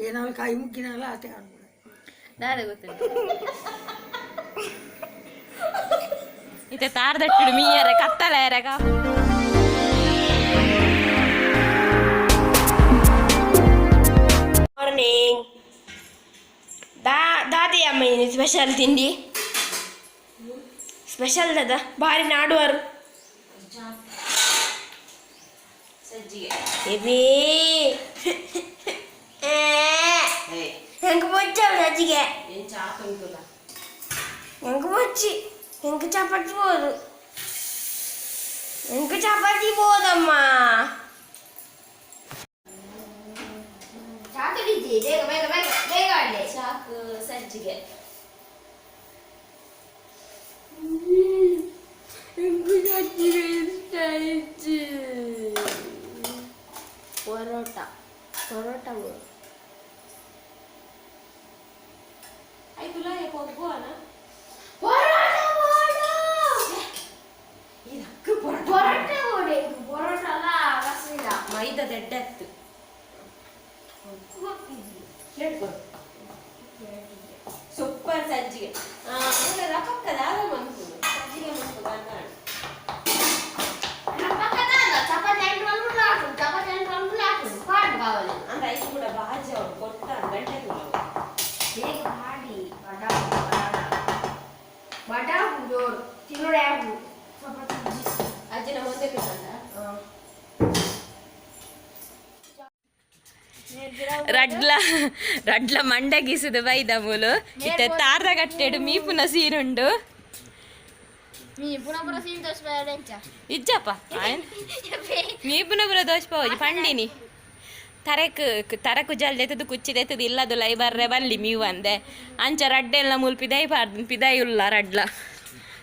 ಏನಾದ್ರು ಕಾಯಿ ಮುಗ್ಗಿನಲ್ಲ ಆತೆ ದಾದ ಗೊತ್ತಿಲ್ಲ ಇತ್ತೆ ತಾರ್ದಟ್ಟಿಡು ಮೀಯರೆ ಕತ್ತಲೆ ಮಾರ್ನಿಂಗ್. ದಾದಿ ಅಮ್ಮ ಏನು ಸ್ಪೆಷಲ್ ತಿಂಡಿ ಸ್ಪೆಷಲ್ ದಾದ ಬಾರಿ ನಾಡುವರು. ಸಜ್ಜಿಗೆ. ಎಬೇ, ಎಂಕ್ ಬೊಚ್ಚ ಸಜ್ಜಿಗೆ. ಏನ್ ಚಾಕ್ ಉಂಟುಲ್ಲ. ಎಂಕ್ ಬೊಚ್ಚಿ, ಎಂಕ್ ಚಪಾತಿ ಬೋದು, ಎಂಕ್ ಚಪಾತಿ ಬೋದಮ್ಮ. ಬೇಗ ಬೇಗ ಬೇಗ ಬೇಗ ಆಡ್ಲಿ. ಚಾಕ್ ಸಜ್ಜಿಗೆ. ಎಂಕ್ ಸಜ್ಜಿಗೆ ಇಷ್ಟ ಆಯ್ತು. ಪರೋಟ ಪರೋಟ ಬೋದು. ಆಯ್ತುಲ್ಲ ಹೋಗುವನ. ಪರೋಟ ಬೋಡು. ಇದಕ್ಕೆ ಪರೋಟ. ಪರೋಟ ಬೋಡು ಎಂಕ್ ಪರೋಟ ಅಲ್ಲ ಕಸಿದ. ಮೈದಾ ದೆಡ್ಡತ್ತು. ಸೂಪರ್ ಸಜ್ಜಿಗೆ. ರಪಕ್ಕ ದಾದ ಮನ್ಪುನು ಸಜ್ಜಿಗೆ ಮನ್ಪು ಕನ್ನಡ. ಚಪಾತಿ ಎಂಟು ಮನ್ಪುಡು ಹಾಕು, ಚಪಾತಿ ಎಂಟು ಮನ್ಪುಡು ಹಾಕು ಪಾಡು ಕಾವಲಿ. ಅಂದ್ರೆ ಐದು ಕೂಡ ಬಾಜಿ ಅವಳು ಕೊಡ್ತಾನೆ ಗಂಟೆ. ಬೇಗ ಮಾಡಿ ಬಡಾವು ಬಡಾವು ಜೋರು ತಿನ್ನೋಡೆ ಹಾಕು ಚಪಾತಿ. ಅಜ್ಜಿನ ಮುಂದೆ ಕೂತಂಡ. ರಡ್ಲ ರಡ್ಲ ಮಂಡ ಗೀಸದ ಬೈದ ಮೂಲು ಇತ್ತೆ ತಾರ್ದ ಕಟ್ಟೆಡು ಮೀಪುನ ಸೀರುಂಡು. ಮೀ ಪುನಃ ಪುನಃ ಸೀನ್ ತೋರಿಸ್ಬೇಡ. ಇಜ್ಜಪ್ಪ, ಮೀಪುನ ಪುರ ದೋಷ ಪೋಜಿ ಪಂಡಿನಿ ತರೆಕ್ ತರಕು ಜಲ್ದೆತ್ತದು ಕುಚ್ಚಿದೆತ್ತದು ಇಲ್ಲದು ಲೈ ಬರ್ರೆ ಬಲ್ಲಿ ಮೀವು ಅಂದೆ. ಅಂಚ ರಡ್ಡೆಲ್ಲ ಮೂಲು ಪಿದಾಯಿ ಪಾರ್ದು ಪಿದಾಯಿ ಉಲ್ಲ ರಡ್ಲ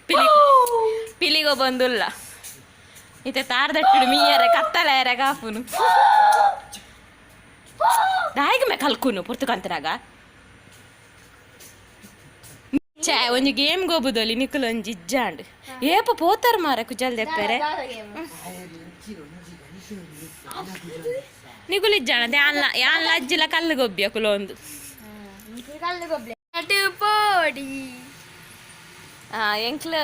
ಪಿಲಿ ಪಿಲಿಗೋ ಬಂದುಲ್ಲ. ಇತ್ತೆ ತಾರ್ದಟ್ಟಿಡು ಮೀಯರೆ ಕತ್ತಲೆ ಕಾಪುನು ದಾಯಿಗೆ ಮೇ ಕಲ್ಕುನು ಪುರ್ತುಕಂತನಾಗ. ಛೇ, ಒಂಜಿ ಗೇಮ್ ಗೋಬುದೊಲಿ ನಿಕುಲು ಒಂಜಿ ಇಜ್ಜಾಂಡ್ ಏಪ ಪೋತಾರ ಮಾರ ಕುಜಲ್ ದೆಪ್ಪೆರೆ. ನಿಕುಲು ಇಜ್ಜಾಣ ಯಾನ್ಲ ಯಾನ್ಲ ಅಜ್ಜಿಲ ಕಲ್ಲು ಗೊಬ್ಬಿ ಅಕುಲು ಒಂದು. ಪೋಡಿ. ಎಂಕ್ಲು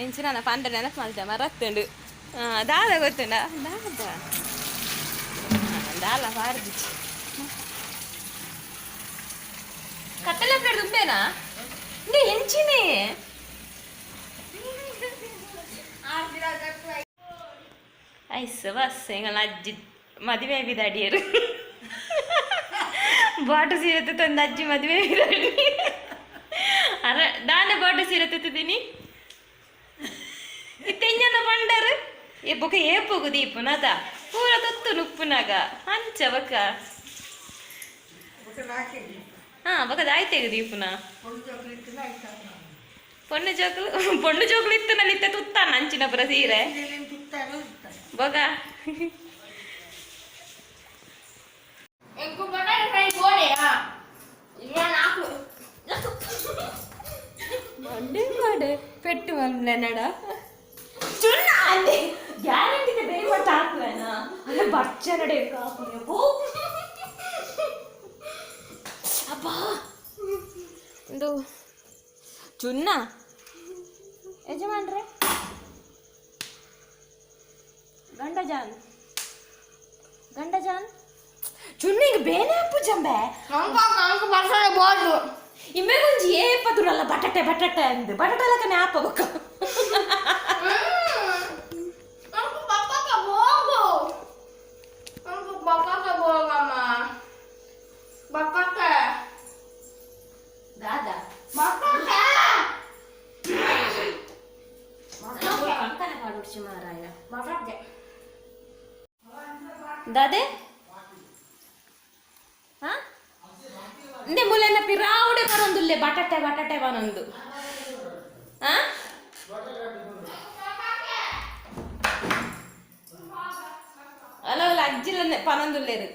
ಎಂಚಿನ ಪಂಡ ನೆನಪು ಮಲ್ತೆ ಮರತ್ತುಂಡು. ದಾದ ಗೊತ್ತುಂಡ ದಾದ ದಾಲ ಪಾರ್ದಿಚ್ಚಿ ಕತ್ತಲೆ ಪ್ಲೇಟ್ ದುಂಬೇನಾ ಇಂದೆ ಎಂಚಿನೇ. ಐಸ್ ಬಸ್ ಎಂಗಲ ಅಜ್ಜಿ ಮದುವೆ ಬಿದಾಡಿಯರು ಬಾಟು ಸೀರೆ ತಂದು ಅಜ್ಜಿ ಮದುವೆ ಬಿದಾಡಿ ಅರ ದಾನೆ ಬಾಟು ಸೀರೆ ತುತ್ತಿದ್ದೀನಿ ಇತ್ತೆಂಜನ ಪಂಡರು ಏ ಬೊಕ ಏಪೊಗು ದೀಪುನದ ಪೂರ ತುತ್ತು ನುಪ್ಪುನಾಗ ಅಂಚ ಬೊಕ. ಹಾ ಬೊಕ ದಾಯ್ತೆಗು ದೀಪುನ. ಪೊಣ್ಣು ಜೋಕುಲು ಪೊಣ್ಣು ಜೋಕುಲು ಇತ್ತು ಇತ್ತೆ ತುತ್ತಾನ ಅಂಚಿನ ಪುರ ಸೀರೆ ಬೊಕ. ಎಂಕು ಬಟಾಟೆ ಫ್ರೈ ಬೋಡೆಯಾ ಇಲ್ಲ ನಾಲ್ಕು. ಮಂಡೆ ಮಾಡೆ ಪೆಟ್ಟು ಮಲ್ನಡ ಚುನ್ನ ಅಂದೆ ಗ್ಯಾರಂಟಿ ಬೇರೆ ಮಟ್ಟ ಹಾಕುವೇನಾ ಅಲ್ಲ ಬರ್ಚನಡೆ ಕಾಪು ಅಬ್ಬಾ ಒಂದು ಚುನ್ನ ಯಜಮಾನ್ರೆ ಗಂಡ ಜಾನ್ ಗಂಡ ಜಾನ್ ಚುನ್ನಿಗೆ ಬೇನೆ ಅಪ್ಪು ಜಂಬೆ. ಅಂಕ ಬರ್ಸೋಡೆ ಬೋದು. ಇಮ್ಮೆ ಒಂಜಿ ಏಪ ತುರಲ್ಲ ಬಟಾಟೆ ಬಟಾಟೆ ಅಂದು ಬಟಾಟೆ ಲಕ್ಕನೆ ಆಪ ಬೊಕ್ಕ. ಅಂಕು ಪಪ್ಪಾಕ ಹೋಗು, ಅಂಕು ಪಪ್ಪಾಕ ಹೋಗಮ್ಮ, ಪಪ್ಪಾಕ. ದಾದಾ. ಪಪ್ಪಾಕ. ಕಂಕನ ಪಾಡುಡ್ಚಿ ಮಾರಾಯ. ಬಟಾಟೆ. ದಾದೆ ಹಾ ಇಂದೆ ಮುಲೆನ ಪಿರಾವುಡೆ ಬರೊಂದುಲ್ಲೆ ಬಟಾಟೆ ಬಟಾಟೆ ಬನೊಂದು ಹಾ ಅಲ್ಲ ಅಲ್ಲ ಅಜ್ಜಿಲನೆ ಪನೊಂದುಲ್ಲೇರು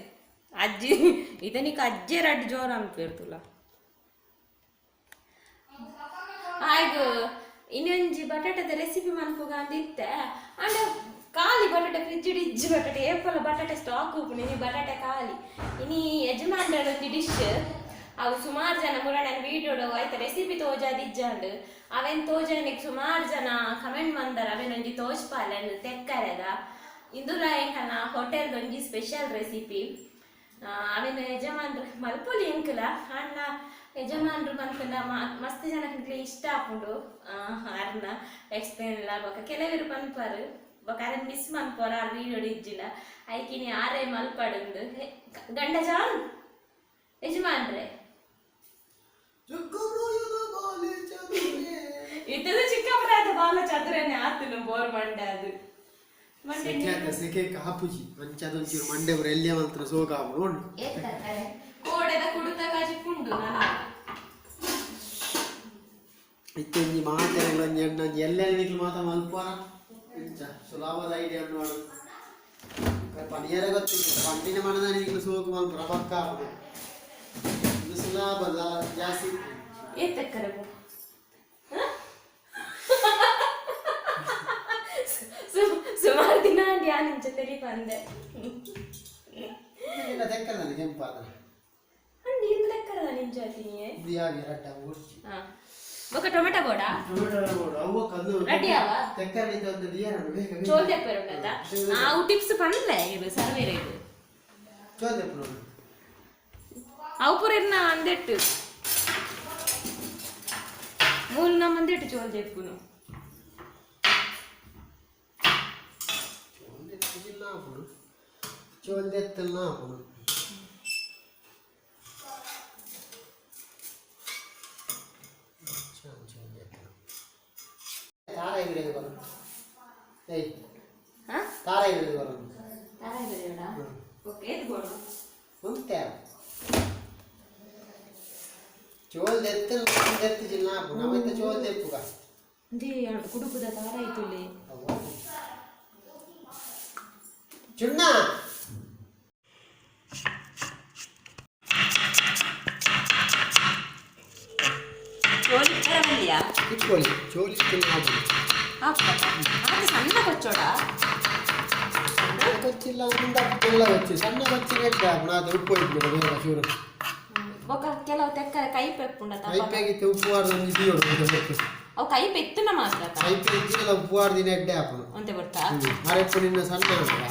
ಅಜ್ಜಿ ಇದನಿಕ ಅಜ್ಜಿ ರಡ್ಡ್ ಜೋರ ಅನ್ಪಿರ್ತುಲ ಆಯ್ತು. ಇನ್ನೊಂಜಿ ಬಟಾಟದ ರೆಸಿಪಿ ಮನ್ಪುಗ ಅಂದಿತ್ತೆ ಅಂಡ. ಖಾಲಿ ಬಟಾಟೆ ಫ್ರಿಜ್ ಇಜ್ಜಿ ಬಟಾಟೆ ಏಪಲ ಬಟಾಟೆ ಸ್ಟಾಕ್ ಉಪ್ಪುಂಡು ಇನಿ ಬಟಾಟೆ ಖಾಲಿ ಇನಿ ಯಜಮಾನ್ರ ಒಂಜಿ ಡಿಶ್ ಅವು ಸುಮಾರು ಜನ ಮುರಡನ್ ವೀಡಿಯೋಡು ಆಯ್ತ ರೆಸಿಪಿ ತೋಜಾದ ಇಜ್ಜಾಂಡ್ ಅವೆನ್ ತೋಜಾನಿಗ್ ಸುಮಾರು ಜನ ಕಮೆಂಟ್ ಮಂದರ ಅವೆನ್ ಒಂಜಿ ತೋಜ್ಪಾಲೆ ತೆಕ್ಕರೆದ ಇಂದುಲ ಎಂಕಲ್ನ ಹೋಟೆಲ್ ಒಂಜಿ ಸ್ಪೆಷಲ್ ರೆಸಿಪಿ ಅವೆನ್ ಯಜಮಾನ್ರು ಮಲ್ಪೊಲಿ ಎಂಕಲ ಅಣ್ಣ ಯಜಮಾನ್ರು ಮಲ್ಪುನ ಮಸ್ತ್ ಜನಕ್ಕೆ ಇಷ್ಟ ಆಪುಂಡು ಅರ್ನ ಎಕ್ಸ್ಪ್ಲೇನ್ ಎಲ್ಲ ಬೊಕ ಕೆಲವರು ಪನ್ಪರು ಬೊಕ ಅರೆನ್ ಮಿಸ್ ಮನ್ಪೋರ ಆರ್ ವೀಡಿಯೋ ಇಜ್ಜಿಲ್ಲ ಐಕಿನಿ ಆರೇ ಮಲ್ಪಡುಂದು ಗಂಡ ಜಾನ್ ಯಜಮಾನ್ರೆ ಇತ್ತದ ಚಿಕ್ಕ ಪ್ರಾಯದ ಬಾಲ ಚದುರನೆ ಆತನು ಬೋರ್ ಮಂಡೆ ಅದು ಮಂಡೆ ಸೆಕೆ ಸೆಕೆ ಕಾಪುಜಿ ಅಂಚಾದೊಂಚೂರು ಮಂಡೆ ಬರ ಎಲ್ಲಿಯ ಮಲ್ತ್ರ ಸೋಗ ನೋಡು. ಕೋಡೆದ ಕುಡುತ ಕಾಜಿ ಪುಂಡು ನಾನು. ಇತ್ತೊಂಜಿ ಮಾತೆರೆಗ್ಲ ಒಂಜಿ ಎಣ್ಣ ಒಂಜಿ ಎಲ್ಲೆ ನಿಕ್ಲು ಮಾತ ಮಲ್ಪುವರ ಇಂಚ ಸುಲಭದ ಐಡಿಯಾ ನೋಡು. ಪನಿಯರ ಗೊತ್ತಿಲ್ಲ ಪಂಡಿನ ಮನದ ನಿಕ್ಲು ಸೋಕು ಮಲ್ಪುರ ಪಕ್ಕ ಆಪುಂಡು. ಇದು ಸುಲಭದ ಜಾಸ್ತಿ. ಏತಕ್ಕರಬು ಸುಮಾರು ದಿನ ಧ್ಯಾನ ತೆಲಿ ಬಂದೆ. ಇಲ್ಲ ತೆಕ್ಕದ ಕೆಂಪಾದ. ನೀನು ಲೆಕ್ಕದ ನಿಂಜಾತಿ. ಇದು ಯಾಕೆ ರಡ್ಡ ಉರ್ಚಿ. ಬೊಕ ಟೊಮೆಟೊ ಬೋಡ. ಟೊಮೆಟೊ ಬೋಡು ಅವು ಕಂದು. ರೆಡಿ ಆವ? ತೆಕ್ಕರಣಿಂದ ಒಂದು ದಿಯರನ್ನು ಬೇಗ ಬೇಗ. ಚೋಲ್ ತೆಪ್ಪರುಂಡದ ಅವು ಟಿಪ್ಸ್ ಪನ್ಲೆ ಇದು ಸರ್ವೇರ್ ಇದು. ಚೋಲ್ ತೆಪ್ಪರು. ಅವು ಪೂರ ಇರ್ನ ಅಂದೆಟ್ಟು ಮೂಲು ನಮ್ಮ ಅಂದೆಟ್ಟು ಚೋಲ್ ತೆಪ್ಪುನು. ಚೋಲ್ ತೆಪ್ಪಿಲ್ಲ ಆಪುಂಡು ಚೋಲ್ ದೆತ್ತಲ್ಲ ಆಪುಂಡು. ಚೋಲ್ ಚೋಲ್ ದೆತ್ತಲ್ಲ ತಾರ ಇದ್ರೆ ಬರು ಏಯ್. ಹಾ. ತಾರ ಇದ್ರೆ ಬರು. ತಾರ ಇದ್ರೆ ಓಕೆ ಏತ್ ಬೋಡು. ಉಂತೆ ಚೋಲ್ ದೆತ್ತಲ್ಲ ದೆತ್ತು ಜಿಲ್ಲ ಆಪುಂಡು ನಮ್ಮಿಂದ ಚೋಲ್ ದೆಪ್ಪುಗ. ಅಂದೇ ಕುಡುಪುದ ತಾರ ಐತುಲೆ. ಚುಣ್ಣ ಚೋಲಿ ಪರವಲ್ಲಿಯಾ. ಇಟ್ಕೊಳ್ಳಿ ಚೋಲಿ ತಿನ್ನ ಆಪುಂಡು. ಅದು ಸಣ್ಣ ಕೊಚ್ಚೋಡ. ಕೊಚ್ಚಿಲ್ಲ ಅಂದ ಎಲ್ಲ ಕೊಚ್ಚಿ ಸಣ್ಣ ಕೊಚ್ಚಿ ಎಡ್ಡೆ ಆಪುಂಡು ಅದು ಉಪ್ಪು ಇಟ್ಬಿಡು ಬೇಗ ಚೂರು. ಬೊಕ ಕೆಲವು ತೆಕ್ಕ ಕೈ ಪೆಪ್ಪುಂಡ. ಕೈಪೆಗಿತ್ತು ಉಪ್ಪು ವಾರ್ದು ಒಂಜಿ ದಿಯೋಡು ಗೊತ್ತು. ಅವು ಕೈ ಪೆತ್ತುನ ಮಾತ್ರ. ಕೈಪೆ ಇದ್ದಿಲ್ಲ ಉಪ್ಪು ವಾರ್ದಿನ ಎಡ್ಡೆ ಆಪುಂಡು. ಒಂತೆ ಬರ್ತಾ. ಅರೆಪ್ಪು ನಿನ್ನ ಸಣ್ಣ ಉಂಟಲ್ಲ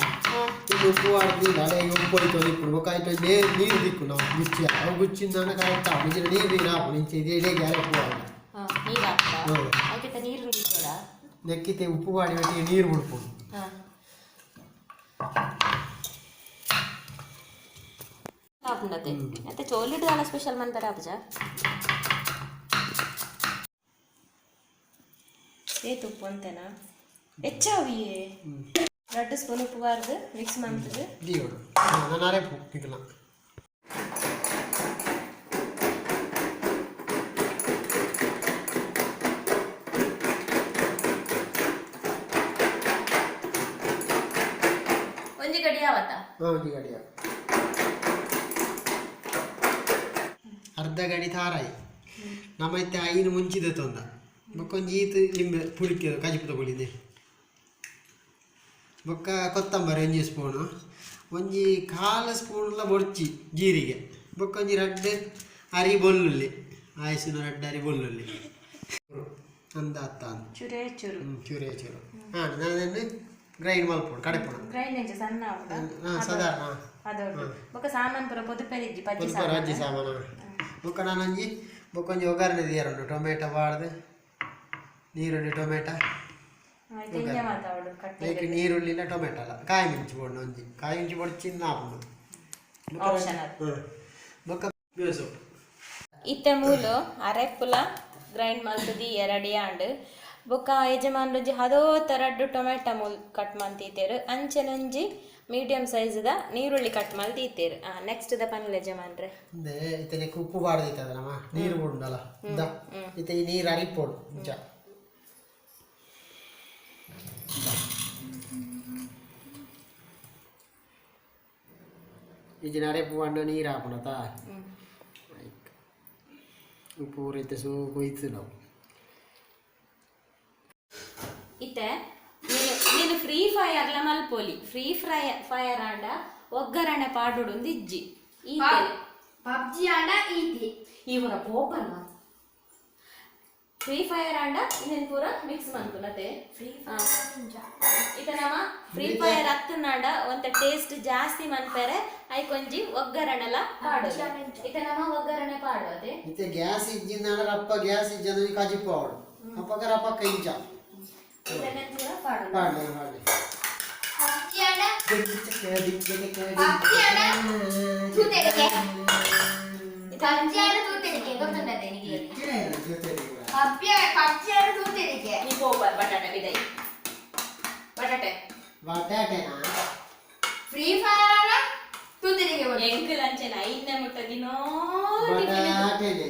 ಇನ್ನು ಉಪ್ಪು ವಾರ್ದಿಲ್ಲ ಅಡೆ ಉಪ್ಪು ಹೋಯ್ತು ಇಪ್ಪುಡು ಬೊಕ ಐಟ್ ನೀರು ನೀರು ದಿಕ್ಕು ನಾವು ಗುಚ್ಚಿ ಅವು ಗುಚ್ಚಿಂದಾನ ಕರೆಕ್ಟ್ ಆಪುಂಡು ಇಂಚಿನ ನೀರು ನೀರು ಆಪುಂಡು ಇಂಚ ಇದೆ ಇಡೀ ಅರೆಪ್ಪು ವಾರ್ದ. ನೀರು ಹಾಕ್ತಾ. ಹ್ಮ್. ಅದಕ್ಕೆ ನೀರು ಬಿಚ್ಚೋಡ. ನೆಕ್ಕಿತೆ ಉಪ್ಪು ವಾಡಿ ಒಟ್ಟಿಗೆ ನೀರು ಬಿಡ್ಪುಂಡು. ಆಪುಂಡತೆ ಮತ್ತೆ ಚೋಲಿಡ್ ದಾಲ ಸ್ಪೆಷಲ್ ಮನ್ಪೆರ ಆಪುಜ ಏ ತುಪ್ಪು ಅಂತೇನಾ ಹೆಚ್ಚಾವಿಯೇ 2 ಸ್ಪೂನ್ ಉಪ್ಪು ಬಾರ್ದು ಮಿಕ್ಸ್ ಮಂತದು. ದಿಯೋಡು ನಾನು ಅರೆಪ್ಪು ನಿಕಲ. ಒಂಜಿ ಗಡಿ ಯಾವತ್ತ? ಒಂಜಿ ಗಡಿಯ ಅರ್ಧ ಗಡಿ ತಾರಾಯಿ ನಮ್ಮ ಇತ್ತೆ ಐನು ಮುಂಚಿದ ತೊಂದ ಬೊಕ್ಕೊಂಜಿ ಈತ್ ಲಿಂಬೆ ಪುಳಿಕೆ ಕಜಿಪುದ ಪುಳಿದೆ ಬೊಕ್ಕ ಕೊತ್ತಂಬರಿ ಒಂಜಿ ಸ್ಪೂನು ಒಂಜಿ ಕಾಲು ಸ್ಪೂನ್ಲ ಬೊಡ್ಚಿ ಜೀರಿಗೆ ಬೊಕ್ಕೊಂಜಿ ರಡ್ಡ್ ಅರಿ ಬೊಲ್ಲುಳ್ಳಿ ಆಯಸಿನ ರಡ್ಡ್ ಅರಿ ಬೊಲ್ಲುಳ್ಳಿ ಅಂದ ಅತ್ತ. ಚುರೇ ಚುರು. ಚೂರೇ ಚೂರು ಹಾಂ ನಾನು ಗ್ರೈಂಡ್ ಮಲ್ಪೊಡು ಕಡೆಪೊಡು. ಗ್ರೈಂಡ್ ಎಂಚ ಸಣ್ಣ ಆಪುಂಡ? ಹಾಂ ಸಾಧಾರಣ. ಅದೊಡ್ಡು ಬೊಕ್ಕ ಸಾಮಾನ್ ಪೂರ ಪೊದುಪೆರಿಜ್ಜಿ ಪಜ್ಜಿ. ಸ್ವಲ್ಪ ರಾಜ್ಯ ಸಾಮಾನು ಬೊಕ್ಕ ನಾನೊಂಜಿ ಬೊಕ್ಕೊಂಜಿ ಒಗ್ಗರಣೆ ದಿಯರುಂಡು ಟೊಮೆಟೊ ಬಾಡ್ದು ನೀರುಳ್ಳಿ ಟೊಮೆಟೊ. ಇಂಜ ಮಾತಾವಡು ಕಟ್ಟಿ. ಐಕ್ ನೀರುಳ್ಳಿ ಇಲ್ಲ ಟೊಮೆಟೊ ಅಲ್ಲ ಕಾಯಿ ಮಿಂಚು ಬೋಡು ಒಂಜಿ ಕಾಯಿ ಮಿಂಚು ಬೋಡು ಚಿನ್ನ ಆಪುಂಡು. ಆಪ್ಷನಲ್. ಹ್ಞೂ ಬೊಕ್ಕ ಬೇಸೊಪ್ಪು. ಇತ್ತೆ ಮೂಲು ಅರೆಪ್ಪುಲ ಗ್ರೈಂಡ್ ಮಲ್ತುದಿ ಎರಡಿ ಆಂಡ್ ಬೊಕ್ಕ ಯಜಮಾನ್ರೊಂಜಿ ಹದೋತ ರಡ್ಡು ಟೊಮೆಟೊ ಮೂಲ್ ಕಟ್ ಮಲ್ತೀತೇರು ಅಂಚೆನೊಂಜಿ ಮೀಡಿಯಂ ಸೈಜ್ದ ನೀರುಳ್ಳಿ ಕಟ್ ಮಲ್ತೀತೇರು. ನೆಕ್ಸ್ಟ್ ದ ಪನ್ಲೆ ಯಜಮಾನ್ರೆ. ಇಂದೆ ಇತ್ತೆ ನೆಕ್ ಉಪ್ಪು ಬಾಡ್ದಿತ್ತದ ನಮ್ಮ ನೀರು ಬುಂಡಲ್ಲ ಇಂದ ಇತ್ತೆ ಈ ನೀರು ಅರಿಪೋಡು ಇಂಚ ಇಂಚಿನ ಅರೆಪು ಬಣ್ಣ ನೀರು ಹಾಪುಣತಾ ಉಪ್ಪು ಪೂರ ಇತ್ತೆ ಸೋಕು ಇತ್ತು ನಾವು. ಇತ್ತೆ ನೀನು ಫ್ರೀ ಫೈರ್ಲ ಮಲ್ಪೊಲಿ. ಫ್ರೀ ಫೈರ್ ಆಂಡ ಒಗ್ಗರಣೆ ಪಾಡೋಡು ಇಜ್ಜಿ ಈತೆ. ಪಬ್ಜಿ ಆಂಡ ಈತಿ. ಇವರ ಕೋಪನ ಫ್ರೀ ಫೈರ್ ಆಂಡ ಇನ್ನೇನು ಪೂರ ಮಿಕ್ಸ್ ಮನ್ಪುನತೆ. ಫ್ರೀ ಇತ ನಮ್ಮ ಫ್ರೀ ಫೈರ್ ಅತ್ತನಾಂಡ ಒಂತ ಟೇಸ್ಟ್ ಜಾಸ್ತಿ ಮನ್ಪೆರೆ ಐಕೊಂಜಿ ಒಗ್ಗರಣೆಲ ಪಾಡು. ಇತ ನಮ್ಮ ಒಗ್ಗರಣೆ ಪಾಡು ಅದೇ. ಇತ್ತೆ ಗ್ಯಾಸ್ ಇಜ್ಜಿಂದಾಂಡ ರಪ್ಪ ಗ್ಯಾಸ್ ಇಜ್ಜಂದ್ರೆ ಕಜಿಪ್ಪು ಅವಳು ಅಪ್ಪಕ ರಪ್ಪಕ್ಕ ಇಂಚ. ಇದನ್ನೇ ಪೂರ ಪಾಡು. ಪಾಡ್ಲೆ ಪಾಡ್ಲೆ. ಪಬ್ಜಿ ಆಂಡ ಪಬ್ಜಿ ಆಂಡ ತೂತೆಡಿಕೆ. ಪಬ್ಜಿ ಆಂಡ ತೂತೆಡಿಕೆ ಗೊತ್ತುಂಟದೆ ನಿಮಗೆ? ಪಬ್ಜಿ ಪಬ್ಜಿ ಆಂಡ ತೂತೆಡಿಕೆ. ನೀ ಪೋಪರ್ ಬಟಾಟೆ ಬಿದೈ ಬಟಾಟೆ. ಬಟಾಟೆನಾ? ಫ್ರೀ ಫೈರ್ ಆಂಡ ತೂತೆಡಿಕೆ. ಎಂಕಲ್ ಅಂಚೆನ ಐದನೇ ಮುಟ್ಟ ದಿನೋ ಬಟಾಟೆನೆ.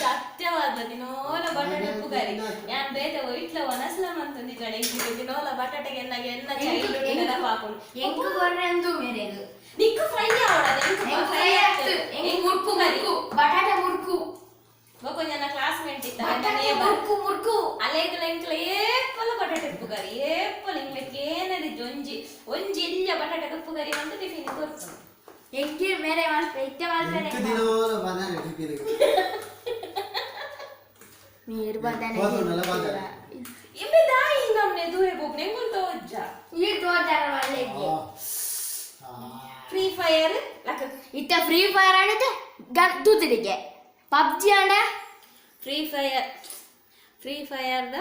ಸತ್ಯವಾದ ದಿನೋಲ ಬಟಾಟೆ ಉಪ್ಪುಗಾರಿ ಯಾನ್ ಬೇತೆ ಒಯ್ಟ್ಲ ಒನಸ್ಲ ಮಂತುಂದಿ ಜನ ಎಂಕಿಗೆ ದಿನೋಲ ಬಟಾಟೆಗೆ ಎನ್ನ ಎನ್ನ ಚೈಲ್ಡ್ ನೆನಪಾಪುಂಡು. ಎಂಕು ಕೊರ್ರೆಂದು ಮೇರೆಗು. ನಿಕ್ಕು ಫ್ರೈ ಆವಡ. ಎಂಕ್ ಫ್ರೈ ಆಯ್ತು. ಎಂಕ್ ಮುರ್ಕು ಮುರ್ಕು ಬಟಾಟೆ ಮುರ್ಕು. ಬೊಕ ಜನ ಕ್ಲಾಸ್ಮೇಟ್ ಇತ್ತ. ಬಟಾಟೆ ಮುರ್ಕು ಮುರ್ಕು. ಅಲೆಗ್ಲ ಎಂಕ್ಲ ಏಪಲ ಬಟಾಟೆ ಉಪ್ಪುಗಾರಿ ಏಪಲ ಎಂಕ್ಲ ಕೇನರಿ ಒಂಜಿ ಒಂಜಿ ಇಲ್ಲ ಬಟಾಟೆ ಉಪ್ಪುಗಾರಿ ಬಂದು ಟಿಫಿನ್ ಕೊರ್ಪುಂಡು. ಎಂಕಿ ಮೇರೆ ಮಲ್ಪೆ ಇತ್ತೆ ಮಲ್ಪೆ. ಎಂಟು ದಿನೋಲ ಬದಾನೆ ಟಿಫಿನ್ಗೆ. ನೀರು ಬದಾನೆ. ಹೋದುಂಡಲ್ಲ ಬದಾನೆ. ಇಂಬೆ ದಾಯಿ ನಮ್ನೆ ದೂರೆ ಪೋಪುನೆ ಎಂಕುಲ್ ತೋಜ್ಜ. ಈ ತೋಜಾರ ಮಲ್ಲೆಗೆ. ಫ್ರೀ ಫೈರ್ ಲಕ. ಇತ್ತೆ ಫ್ರೀ ಫೈರ್ ಆಂಡ ಗನ್ ತೂತಿಡಿಕೆ. ಪಬ್ಜಿ ಆಂಡ ಫ್ರೀ ಫೈರ್ ಫ್ರೀ ಫೈರ್ದ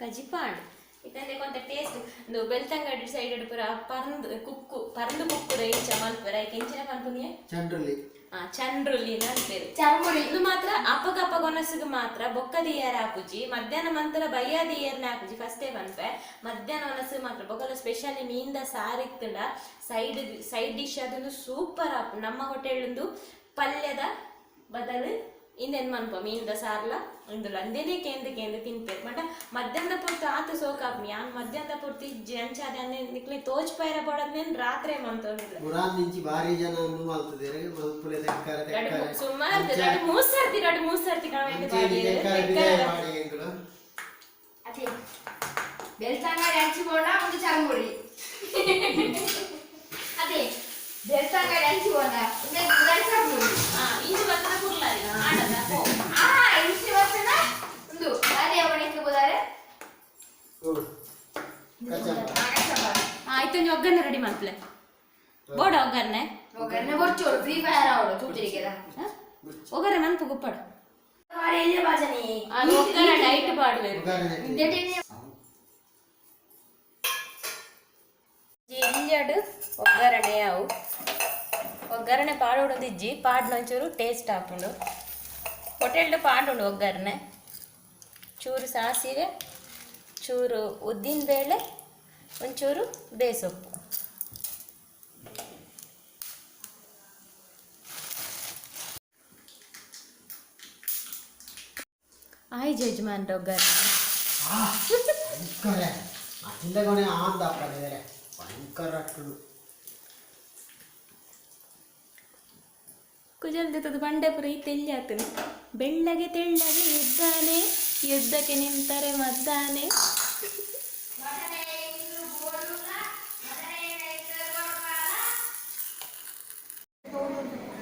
ಕಜಿಪಾಂಡ್ ಇತ್ತಂದೆ ಕೊಂತ ಟೇಸ್ಟ್ ಇಂದು ಬೆಳ್ತಂಗಡಿ ಸೈಡ್ ಪೂರ ಪರಂದು ಕುಕ್ಕು ಪರಂದು ಕುಕ್ಕುರ ಇಂಚ ಮಲ್ಪೆರ ಐಕ್ ಎಂಚಿನ ಪನ್ಪುನಿಯೆ? ಚಂಡ್ರುಲಿ. ಆ ಚಂಡ್ರುಲಿ ಅನ್ಪೇರು. ಚರ್ಮುರಿ. ಇದು ಮಾತ್ರ ಅಪ್ಪಗಪ್ಪ ಗೊನಸುಗು ಮಾತ್ರ ಬೊಕ್ಕದ ಇಯರ್ ಆಪುಜಿ. ಮಧ್ಯಾಹ್ನ ಮಂತರ ಬಯ್ಯಾದ ಇಯರ್ನ ಆಪುಜಿ ಫಸ್ಟೇ ಪನ್ಪೆ. ಮಧ್ಯಾಹ್ನ ಒನಸು ಮಾತ್ರ ಬೊಕ್ಕಲ ಸ್ಪೆಷಲಿ ಮೀನ್ದ ಸಾರು ಇತ್ತುಂಡ ಸೈಡ್ ಸೈಡ್ ಡಿಶ್ ಅದೊಂದು ಸೂಪರ್ ಆಪು. ನಮ್ಮ ಹೋಟೆಲ್ ಒಂದು ಪಲ್ಯದ ಬದಲು ಇಂದೆನ್ ಮನ್ಪ ಮೀನ್ದ ಸಾರ್ಲ ಇಂದುಲ ಅಂದೇನೆ ಕೇಂದ್ರ ಕೇಂದ್ರ ತಿನ್ಪೇರು. ಬಟ್ ಮಧ್ಯಾಹ್ನದ ಪೊರ್ತು ಆತ ಸೋಕಾಪ್ನಿ ಯಾನ್ ಮಧ್ಯಾಹ್ನದ ಪೊರ್ತು ಇಜ್ಜಿ ಅಂಚಾದೆ ಅಂದೆ ನಿಕ್ಲೆ ತೋಚ್ ಪೈರ ಪಡದ್ನೇನ್ ರಾತ್ರಿ ಮಂತೊಂದಿಲ್ಲ. ಮುರಾನ್ ನಿಂಚಿ ಭಾರಿ ಜನ ಅನ್ನು ಮಲ್ತದೇರು ಮಲ್ಪುಲೆ ತೆಕ್ಕರೆ ತೆಕ್ಕರೆ. ಸುಮಾರು ಎರಡು ಮೂರು ಸರ್ತಿ ಎರಡು ಮೂರು ಸರ್ತಿ ಕಾಮೆಂಟ್ ಅಂಚೆ ತೆಕ್ಕರೆ ಬಿದಾಯ ಮಾಡಿ ಎಂಕುಲು. ಅದೇ ಬೆಳ್ತಂಗಡಿ ಹಂಚಿ ಬೋಂಡ ಒಂದು ಚರ್ಮುರಿ. ಅದೇ ಬೆಳ್ತಂಗಡಿ ಹಂಚಿ ಬೋಂಡ ಒಂದು ಚರ್ಮುರಿ. ಹಾ ಇಂಚು ಬರ್ತದ ಕುರ್ಲಾರಿ ಆಡದ ಪೋ. ಆ ಇಂಚಿ ಬರ್ತದ ಒಂದು ಅದೇ ಅವನಿಗೆ ಬೋದಾರೆ. ಓ ಕಚಂಬ. ಆಯ್ತು ಒಂಜಿ ಒಗ್ಗರಣೆ ರೆಡಿ ಮಲ್ಪಲೆ ಬೋಡ ಒಗ್ಗರಣೆ. ಒಗ್ಗರಣೆ ಬೊರ್ಚೋಡು ಫ್ರೀ ಫೈರ್ ಆವಡು ತೂತಿರಿಗೆದ. ಒಗ್ಗರಣೆ ಮನ್ಪು ಗುಪ್ಪಡು. ಎಲ್ಲಿ ಬಾಜನೆ. ಅದು ಒಗ್ಗರಣೆ ಡೈಟ್ ಪಾಡ್ವೆರು. ಒಗ್ಗರಣೆ. ಇಲ್ಲಡು ಒಗ್ಗರಣೆ ಅವು ಒಗ್ಗರಣೆ ಪಾಡೋಡು ಇಜ್ಜಿ ಪಾಡ್ನೊಂಚೂರು ಟೇಸ್ಟ್ ಆಪುಂಡು. ಹೋಟೆಲ್ಡ್ ಪಾಡುಂಡು ಒಗ್ಗರಣೆ ಚೂರು ಸಾಸಿವೆ ಚೂರು ಉದ್ದಿನ ಬೇಳೆ ಒಂಚೂರು ಬೇಸೊಪ್ಪು. ಆಯ್ ಜಜ್ಮಾನ್ ಒಗ್ಗರಣೆ. ಭಯಂಕರ ಅದಿಂದ ಕೊನೆ ಆಂದಪ್ಪ ಬೇರೆ ಭಯಂಕರ ಅಟ್ಟುಡು. ಕುಜಲ್ ಜೊತದ ಬಂಡೆಪುರ ಈ ತೆಲ್ಲಾತನು ಬೆಳ್ಳಗೆ ತೆಳ್ಳಗೆ ಇದ್ದಾನೆ ಯುದ್ಧಕ್ಕೆ ನಿಂತರೆ ಮದ್ದಾನೆ.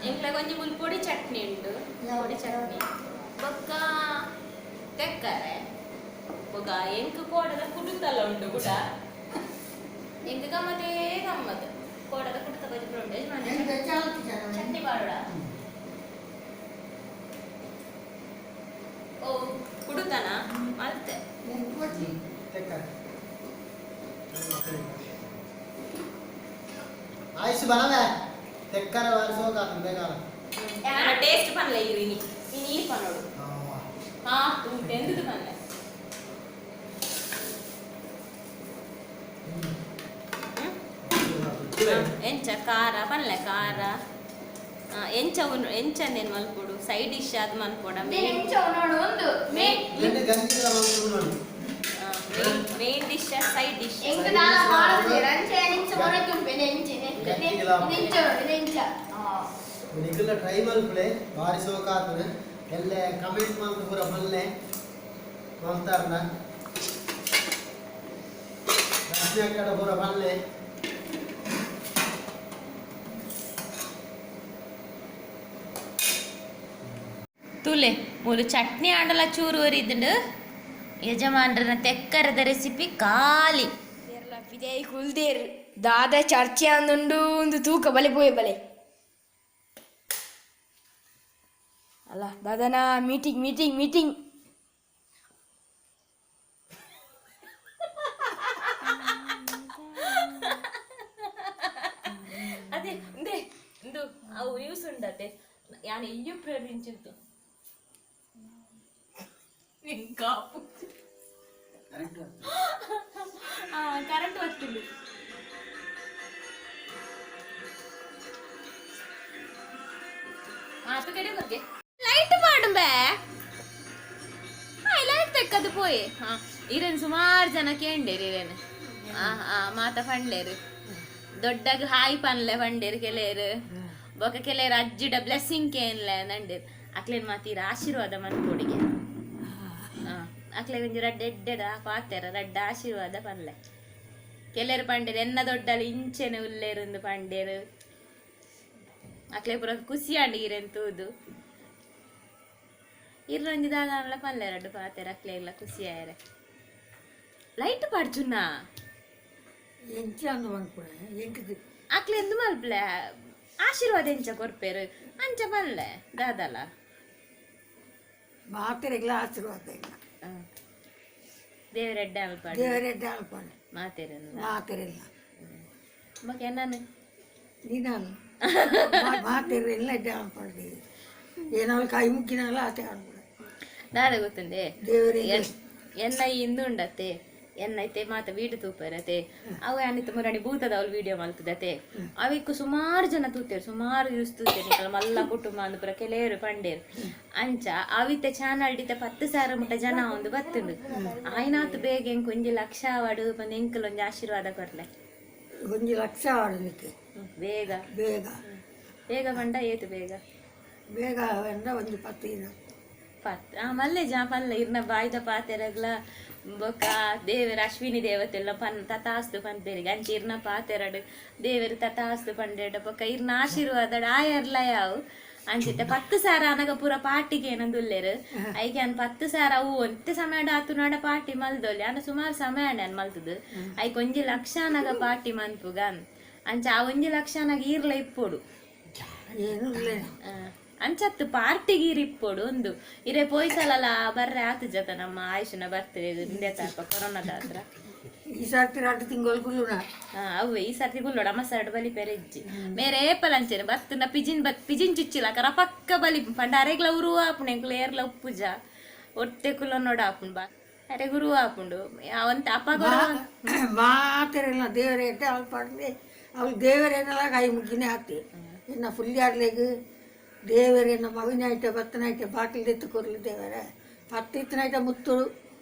ಎಂಕ್ಲ ಒಂಜಿ ಮುಲ್ಪೊಡಿ ಚಟ್ನಿ ಉಂಟು ಪೊಡಿ ಚಟ್ನಿ ಬೊಕ್ಕ ತೆಕ್ಕರೆ ಬೊಕ್ಕ ಎಂಕ್ ಕೋಡದ ಕುಡುತಲ್ಲ ಉಂಟು ಕೂಡ ಎಂಕ್ ಗಮ್ಮತೇ ಗಮ್ಮತ್ ಕೋಡದ ಕುಡುತ ಬಜ್ಜಿ ಉಂಟು ಯಜಮಾನ್ರೆ. ಚಟ್ನಿ ಪಾಡೋಡ ಓ ಕುಡುತನ ಮಲ್ತೆ. ತೆಕ್ಕರೆ ಆಯುಷ್ ಬಲವೇ ತೆಕ್ಕರೆ ವಾರಿಸೋಕ ಬೇಗಾಲ. ಟೇಸ್ಟ್ ಪನ್ಲೆ ಇರಿನಿ ಇನಿ ಈ ಪನೋಡು ಹಾ ಉಂಟೆಂದುದು ಪನ್ಲೆ. ಎಂಚ ಖಾರ ಪನ್ಲೆ ಖಾರ ಎಂಚ ಉನ್ ಎಂಚ ಅಂದೇನು ಮಲ್ಪೊಡು ಸೈಡ್ ಡಿಶ್ ಆದ್ ಮಲ್ಪೊಡ. ಎಂಚ ನೋಡು ಒಂದು రెండు ಗಂಜಿಲ ಮಲ್ಪುಡು. ಮೇನ್ ಡಿಶ್ ಸೈಡ್ ಡಿಶ್ ಎಂಕ್ ದಾಲ ಮಾಡುದು ಅಂಚೆ ನಿಂಚ ಮೊರೆ ತುಂಬೆ ನೆಂಚೆ ನೆಂಚ ನೋಡಿ ನೆಂಚ. ನಿಕುಲ ಟ್ರೈ ಮಲ್ಪುಲೆ ಬಾರಿ ಸೋಕಾತನೆ ಎಲ್ಲೆ ಕಮೆಂಟ್ ಮಲ್ತು ಪೂರ ಮಲ್ಲೆ ಮಲ್ತಾರ್ನ. ರಶ್ಮಿ ಅಕ್ಕಡ ಪೂರ ಪಲ್ಲೆ. ತೂಲೆ ಮೂಲು ಚಟ್ನಿ ಆಂಡಲ ಚೂರು ಒರಿದ್ಂಡು. ಯಜಮಾನ್ರನ ತೆಕ್ಕರದ ರೆಸಿಪಿ ಖಾಲಿ. ಪಿದೈ ಕುಲ್ದೇರ್ ದಾದ ಚರ್ಚೆ ಅಂದುಂಡು ಒಂದು ತೂಕ ಬಲೆ ಪೋಯೆ ಬಲೆ ಅಲ್ಲ ದಾದನ ಮೀಟಿಂಗ್ ಮೀಟಿಂಗ್ ಮೀಟಿಂಗ್. ಅದೇ ಇಂದೇ ಇಂದು ಅವು ನ್ಯೂಸ್ ಉಂಡತೆ ಯಾನ್ ಇಯ್ಯು ಪ್ರೇರಿಂಚಿತ್ತು ಕಾಪು. ಕರೆಕ್ಟ್. ಕರೆಂಟ್ ಬರ್ತಿಲ್ಲ. ಮಾತು ಕಡೆ ಬಗ್ಗೆ ಲೈಟ್ ಮಾಡುಂಬೆ. ಲೈಟ್ ತೆಕ್ಕದು ಪೋಯೆ. ಹಾ, ಇರೇನು ಸುಮಾರು ಜನ ಕೇಂಡೇರು ಇರೇನು. ಆ ಆ ಮಾತ ಪಂಡೇರು, ದೊಡ್ಡಗ್ ಹಾಯ್ ಪನ್ಲೆ ಪಂಡೇರು ಕೆಲೇರು. ಬೊಕ ಕೆಲೇರು ಅಜ್ಜಿಡ ಬ್ಲೆಸ್ಸಿಂಗ್ ಕೇನ್ಲೆ ನಂಡೇರು. ಅಕ್ಲೇನ್ ಮಾತೀರ ಆಶೀರ್ವಾದ ಮನ್ಪೊಡಿಗೆ. ಅಕ್ಲೆ ಒಂಜಿ ರಡ್ಡ್ ಎಡ್ಡೆಡ ಪಾತೆರ, ರಡ್ಡ್ ಆಶೀರ್ವಾದ ಪನ್ಲೆ. ಕೆಲೇರು ಪಂಡೇರು ಎನ್ನ ದೊಡ್ಡಲ್ಲಿ ಇಂಚೆನೆ ಉಲ್ಲೇರುಂದು ಪಂಡೇರು. ಅಕ್ಲೆ ಪೂರ ಖುಷಿ ಆಂಡ್ ಇರೆನ್ ತೂದು. ಇರ್ರೊಂಜಿ ದಾದಾನ್ಲ ಪನ್ಲೆ ರಡ್ಡ್ ಪಾತೆರ, ಅಕ್ಲೆ ಎಲ್ಲ ಖುಷಿ ಆಯರೆ. ಲೈಟ್ ಪಾಡ್ಜುನ. ಎಂಚ ಅಂದ್ ಪನ್ಪುನೆ ಎಂಕ್? ಅಕ್ಲೆ ಎಂದ್ ಮಲ್ಪ್ಲೆ, ಆಶೀರ್ವಾದ ಎಂಚ ಕೊರ್ಪೇರು ಅಂಚ ಪನ್ಲೆ ದಾದಲ. ಮಾತೆರೆಗ್ಲ ಆಶೀರ್ವಾದ ಇಲ್ಲ. ದೇವರೆಡ್ಡೆ ಅಲ್ಪಾಡು. ದೇವರೆಡ್ಡೆ ಅಲ್ಪಂಡು. ಮಾತೆರನ್ನ. ಮಾತೆರೆಲ್ಲ. ಬೊಕ ಎನ್ನನು. ನೀನಲ್ಲ, ಮಾತೆರೆಲ್ಲ ಎಡ್ಡೆ ಅಲ್ಪಂಡು. ಏನಾದ್ರು ಕೈ ಮುಕ್ಕಿನಲ್ಲ ಆತೆ ಅನ್ಪುಣೆ. ದಾದ ಗೊತ್ತುಂಡೆ? ದೇವರಿಗೆ. ಎನ್ನ ಇಂದು ಉಂಡತ್ತೆ, ಎನ್ನೈತೆ ಮಾತ ವೀಡಿಯೋ ತೂಪರತೆ. ಅವು ಅನಿತ ಮುರಾಣಿ ಭೂತದ ಅವಳು ವೀಡಿಯೋ ಮಲ್ತದತೆ. ಅವಿಕ್ಕು ಸುಮಾರು ಜನ ತೂತೇರು, ಸುಮಾರು ಯೂಸ್ ತೂತೇರು. ನಿಕಲ ಮಲ್ಲ ಕುಟುಂಬ ಅಂದ್ ಪೂರ ಕೆಲೇರು ಪಂಡೇರು. ಅಂಚ ಅವಿತ ಚಾನಲ್ ಡಿತ 10,000 ಮುಟ್ಟ ಜನ ಒಂದು ಬತ್ತುಂಡು. ಆಯ್ನಾತ್ ಬೇಗ ಎಂಕ್ 1 ಲಕ್ಷ ಆವಡು ಬಂದು ಎಂಕಲ್ ಒಂಜಿ ಆಶೀರ್ವಾದ ಕೊರ್ಲೆ. 1 ಲಕ್ಷ ಆಡಲಿಕ್ಕೆ. ಬೇಗ. ಬೇಗ. ಬೇಗ ಪಂಡ ಏತು ಬೇಗ? ಬೇಗ ಅಂದ್ರೆ ಒಂದು 10 ದಿನ. ಪತ್ ಆ ಮಲ್ಲೆ ಜಾ ಪಲ್ಲ ಇರ್ನ ಬಾಯ್ದ ಪಾತೆರಗ್ಲ. ಬೊಕ್ಕ ದೇವೆರ್ ಅಶ್ವಿನಿ ದೇವತೆಲ್ಲ ಪನ್ ತಥಾಸ್ತು ಪನ್ಪೆರಿಗೆ. ಅಂಚ ಇರ್ನ ಪಾತೆರಡು ದೇವೆರ್ ತಥಾಸ್ತು ಪಂಡೇಡ ಬೊಕ್ಕ ಇರ್ನ ಆಶೀರ್ವಾದ ಆಯರ್ಲ ಯಾವು. ಅಂಚಿತ್ತೆ 10,000 ಅನಗ ಪೂರ ಪಾರ್ಟಿಗೆ ಏನಂದು ಉಲ್ಲೇರು. ಐಕೆ ಅನ್ 10,000 ಅವು ಒಂತೆ ಸಮಯ ಆತು ನಾಡ ಪಾರ್ಟಿ ಮಲ್ದೊಲಿ ಅನ್ನ. ಸುಮಾರು ಸಮಯ ಅನ್ ಮಲ್ತದು. ಐಕ್ 1 ಲಕ್ಷ ಅನಗ ಪಾರ್ಟಿ ಮನ್ಪುಗ. ಅಂಚ ಆ 1 ಲಕ್ಷ ಅನಗ ಈರ್ಲ ಇಪ್ಪೊಡು. ಏನು ಇಲ್ಲ. ಅಂಚತ್ತು ಪಾರ್ಟಿಗೆ ಇಪ್ಪೊಡು. ಒಂದು ಇರೆ ಪೋಯ್ಸಲಲ್ಲ ಬರ್ರೆ ಆತು ಜತ ನಮ್ಮ ಆಯುಷನ ಬರ್ತದೆ ಇಂದೆ ತಾಪ ಕೊರೋನಾದ ಹತ್ರ. ಈ ಸರ್ತಿ 2 ತಿಂಗಳು ಕುಲ್ಲುನ. ಅವ್ವೆ ಈ ಸರ್ತಿ ಗುಲ್ಲೋಡ ಅಮ್ಮ ಸರ್ಡ್ ಬಲಿ ಪೆರೆಜ್ಜಿ ಮೇರೆ ಏಪಲ ಅಂಚೆನೆ ಬತ್ತುನ ಪಿಜಿನ್ ಬತ್ ಪಿಜಿನ್ ಚುಚ್ಚಿಲ್ಲ ಕರ ಪಕ್ಕ ಬಲಿ ಪಂಡ ಅರೆಗ್ಲ ಉರು ಆಪುಂಡು. ಎಂಕ್ಲ ಏರ್ಲ ಉಪ್ಪುಜ ಒತ್ತೆ ಕುಲ್ಲ ನೋಡ ಆಪುಂಡು ಬಾ ಅರೆ ಗುರು ಆಪುಂಡು ಅವಂತ ಅಪ್ಪ. ಮಾತೆರೆಲ್ಲ ದೇವರೇ ಅವಳು ಪಡ್ಲಿ. ಅವಳು ದೇವರೇನೆಲ್ಲ ಕೈ ಮುಗ್ಗಿನೇ ಆತಿ. ಇನ್ನು ಫುಲ್ಯಾರ್ಲೆಗ್ ದೇವರೇ ಮಗನಾಯ್ಟ ಬತ್ತನಾಯ್ಟ ಬಾಕಿಲ್ ದೆತ್ತು ಕೊರ್ಲಿ ದೇವರೇ. ಪತ್ತಿತ್ತನಾಯ್ಟ ಮುತ್ತು